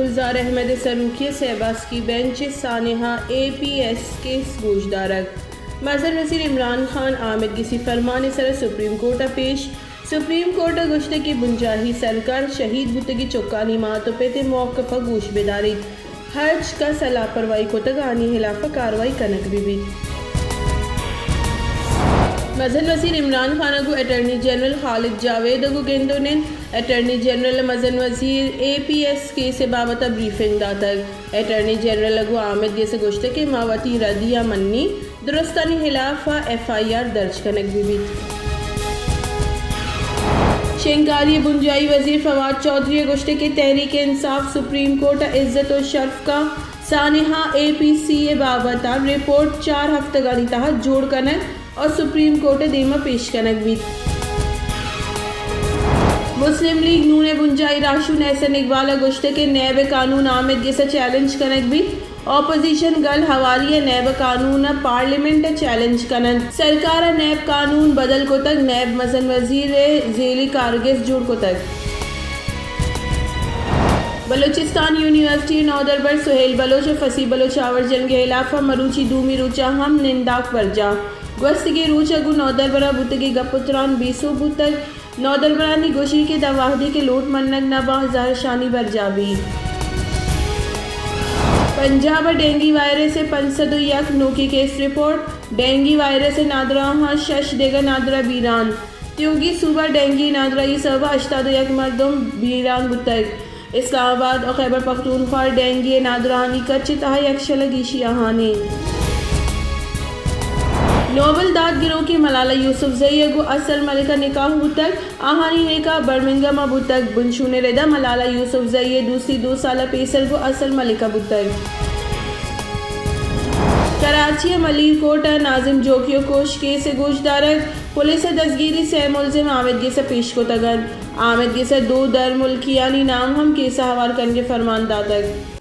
گلزار احمد ءِ سروکی ءَ سیباسکی بینچ ءَ سانحہ اے پی ایس کیس گوشدارگ۔ مزن وزیر عمران خان آمید گسی فرمان ءِ سرا سپریم کورٹ ءَ پیش۔ سپریم کورٹ ءَ گوشتگ کہ بنجاہی سرکار شہید بوتگیں چکانی مات ءُ پت ءِ موقف ءَ گوش بداریت، ہرچ کس ءَ لاپرواہی کتگ آنی ہلاف ءَ کاروائی کنگ بہ بیت۔ مزن وزیر عمران خان ءَ گوں اٹارنی جنرل خالد جاوید ءَ گوں گند ءُ نند۔ اٹارنی جنرل ءَ مزن وزیر ءِ اے پی ایس کیس ءِ بابت ءَ بریفنگ داتگ۔ اٹارنی جنرل ءَ گوں آمید گس ءَ گوشتگ کہ ما وتی ردی ءَ منی، درستانی ہلاف ءَ ایف آئی آر درج کنگ بہ بیت۔ شنگکاری ءِ بنجاہی وزیر فواد چوہدری ءَ گوشتگ کہ تحریک انصاف سپریم کورٹ ءِ عزت ءُ شرفکا سانحہ اے پی سی ءِ بابت ءَ رپورٹ چار ہفتگانی تہا جوڑ کنگ ءُ سپریم کورٹ ءِ دیما پیش کنگ بیت۔ مسلم لیگ نون ءِ بنجاہی راہشون احسن اقبال ءَ گوشتگ کہ نیب ءِ قانون آمید گس ءَ چیلنج کنگ بیت۔ اپوزیشن گل ہواری ءَ نیب ءِ قانون ءَ پارلیمنٹ ءَ چیلنج کن انت۔ سرکار ءَ نیب قانون بدل کتگ، نیب مزن وزیر ءِ زیلی کارگس جوڑ کتگ۔ بلوچستان یونیورسٹی ءِ نودربر سہیل بلوچ ءُ فصیح بلوچ ءِ آور جنگ ءِ ہلاف ءَ مروچی دومی روچ ءَ ہم ننداک برجاہ۔ گوستگیں روچ ءَ گوں نودربراں بوتگیں گپ ءُ تران بے سوب بوتگ۔ نودربرانی گوشی کہ داں وہدے کہ لوٹ منگ نہ باں، زہرشانی برجاہ بیت۔ پنجاب ءَ ڈینگی وائرس ءِ پنچ سد ءُ یک نوکیں کیس رپورٹ، ڈینگی وائرس ءِ نادراہاں شش دگہ نادراہ بیران۔ تیوگی صوبہ ڈینگی نادراہی سبب ءَ ہشتاد ءُ یک مردم بیران بوتگ۔ اسلام آباد ءُ خیبر پختونخوا ڈینگی ءِ نادراہانی کچ ءِ تہا یک شل ءَ گیشی آہان ایں۔ نوبل داد گروکیں ملالہ یوسفزئی ءَ گوں اصل ملکہ نکاح بوتگ۔ آہانی نکاح برمنگھم ءَ بوتگ۔ بنشون ءِ ردا ملالہ یوسفزئی ءِ دوستی دو سال ءَ پیسر گوں اصل ملکہ بوتگ۔ کراچی ءِ ملیر کورٹ ءَ ناظم جوکی ءِ کوش کیس ءِ گوشدارگ، پولیس ءِ دزگیری، سئے ملزم آمید گس ءَ پیش کتگ انت۔ آمید گس ءَ دو درملکیانی نام ہم کیس ءَ ہوار کنگ ءِ فرمان داتگ۔